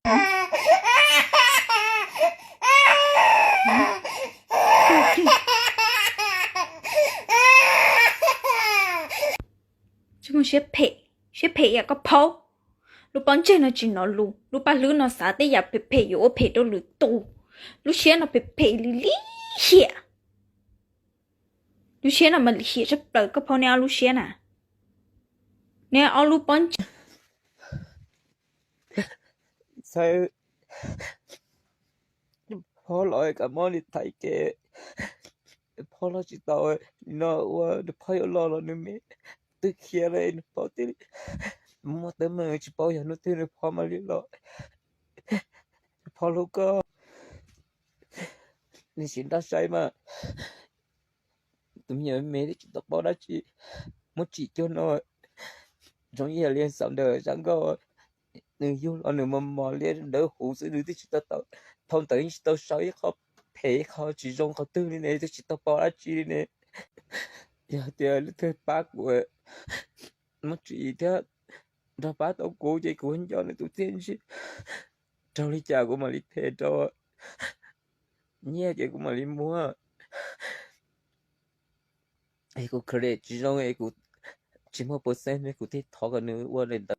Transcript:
Tsis muaj siab phem, siab phem yam koj phaub. Lub pob ntseg no tsis hnov lus, lub paj hlwb no xav tej yam phem phem yuav ua phem rau lwm tus. Lub siab no phem phem li lim hiam. Lub siab no mas lim hiam tshaj plaws, koj phaub neb ob lub siab na. Neb ob lub pob ntseg. Txhawb, phob los kam mob li thaiv kev, phob los tsis tau li no, ua nws phob yuav los los nws me twb khiav lawm, nws phob twb muaj teeb meem tsis paub yog hnub twg nws phob mam li los. Phob hlub koj, nws sim nrog saib mas. Tus me nyuam me twb tsis tau paub dab tsi, muab tsim cuag no zoo ib yam li xav ntawm zaj nkauj, nws yug los nws mos mos liab dawb huv xwb, nws twb tsis tau, thaum ntawd yeej tsis tau sau ib qho phem ib qho tsis zoo qhov twg li ne, twb tsis tau paub dab tsi li ne. Yog tias leej twg pab kuv, muab tsim thiab nrog pab tau kuv ces kuv nco nws tus txiaj ntsig, raug li cas kuv mam li them rau, nyiaj ces kuv mam li muab. Es kuv credit tsis zoo es kuv tsis muaj percent, kuv thiaj thov kom nws ua li ntawd.